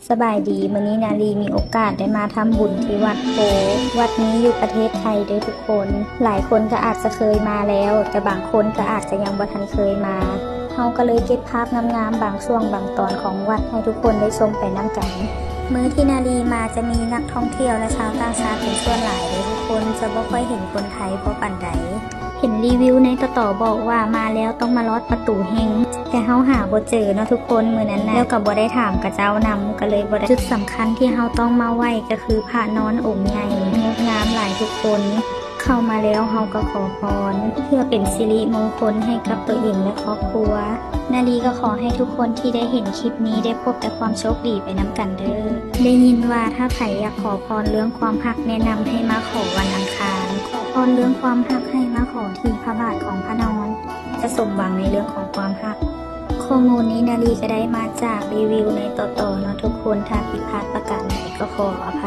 ສະບາຍດີ, ມື້ນີ້ນາລີມີໂອກາດໄດ້ມາທຳບຸນທີ່ວັດໂພ. ວັດນີ້ຢູ່ປະເທດໄທເດີ້ທຸກຄົນ. ຫຼາຍຄົນກໍອາດຈະເຄີຍມາແລ້ວ, ແຕ່ບາງຄົນກໍອາດຈະຍັງບໍ່ທັນເຄີຍມາ. ເຮົາກໍເລີຍເກັບພາບງາມໆບາງຊ່ວງບາງຕອນຂອງວັດໃຫ້ທຸກຄົນໄດ້ຊົມໄປນຳກັນ. ມື້ທີ່ນາລີມາຈະມີນັກທ່ອງທ່ຽວ ແລະ ຊາວຕ່າງຊາດເປັນສ່ວນຫຼາຍເດີ້ທຸກຄົນ, ຈະບໍ່ຄ່ອຍເຫັນຄົນໄທພໍປານໃດ. ເຫັນຣີວິວໃນຕໍ່ໆບອກວ່າມາແລ້ວຕ້ອງມາລອດປະຕູເຮັງ, ແຕ່ເຮົາຫາບໍ່ເຈີເນາະທຸກຄົນມື້ນັ້ນນະ, ແລ້ວກໍບໍ່ໄດ້ຖາມຂະເຈົ້ານຳ ກໍເລີຍບໍ່ໄດ້. ຈຸດສຳຄັນທີ່ເຮົາຕ້ອງມາໄຫວ້ກໍຄືພະນອນອົງໃຫຍ່ ງົດງາມຫຼາຍທຸກຄົນ. ເຂົ້າມາແລ້ວເຮົາກໍຂໍພອນ ເພື່ອເປັນສິລິມົງຄົນໃຫ້ກັບໂຕເອງ ແລະ ຄອບຄົວ. ນາລີກໍຂໍໃຫ້ທຸກຄົນທີ່ໄດ້ເຫັນຄລິບນີ້ໄດ້ພົບແຕ່ຄວາມໂຊກດີໄປນຳກັນເດີ້. ໄດ້ຍິນວ່າຖ້າໃຜຢາກຂໍພອນເລື່ອງຄວາມຮັກ ແນະນຳໃຫ້ມາຂໍວັນອັງຄານ. ຂໍພອນເລື່ອງຄວາມຮັກໃຫ້ມາຂໍທີ່ພະບາດຂອງພະນອນ ຈະສົມຫວັງໃນເລື່ອງຂອງຄວາມຮັກ. ຂໍ້ມູນນີ້ນາລີກໍໄດ້ມາຈາກຣີວິວໃນຕໍ່ໆເນາະທຸກຄົນ, ຖ້າຜິດພາດປະການໃດກໍຂໍອະໄພ